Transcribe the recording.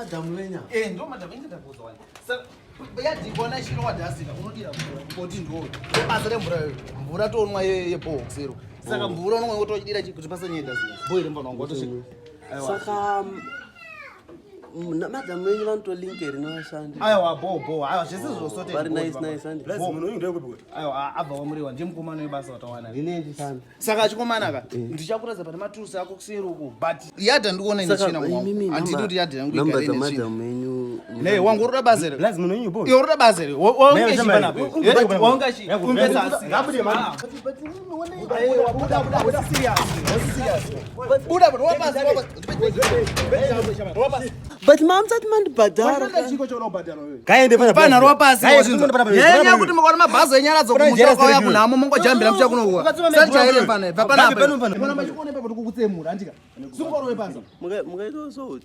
madhamu venya. Eh, ndo madhamu inge ndakuudza wani. Saka yadhikwana ichinowa dhasika unodira mvura ngoti ndo basa remvura iyoyo. Mvura tonwa yeboxero. Saka mvura unonwa wotodira kuti pasanyanya dhasika. Boy remvura wangu watosvika. Aiwa. Saka madhamu venyu vanotolinka here nevashandi? Aiwa bo bo. Aiwa zvese zvosote. Vari nice nice handi. Blaz munhu uyu ndewekupi kuti? Aiwa abva wamuriwa ndiye mukomana webasa watawana. Ndine ndishanda. Saka chikomana ka ndichakuratidza pane maturusi ako kuseri uku but yadha ndikuona ine Saka tsvina imimi mwangu. Handidi kuti yadha yangu namba igare ine tsvina. dzamadhamu enyu. Ne wangu uri basa here? Blaz munhu uyu bo. Iwe uri basa here? Waunge chi panapa? Waunge chi? Kumbe Ngabude mani. Buda buda wapasi wapasi. Wapasi. But mamusati mandibhadhara. Kaende pana. Pana rwapasi Kaende Yenya kuti mukaona mabhazi enyaradzo Kuna kumusha njera kwauya siri kunhamo mongojambira muchakunokuwa. Sachaire pana ibva Ngabe panapa. pano, pano. Mona machikuona ipapo tikukutsemura handika. Simuka urove panza. Mukaitwa so.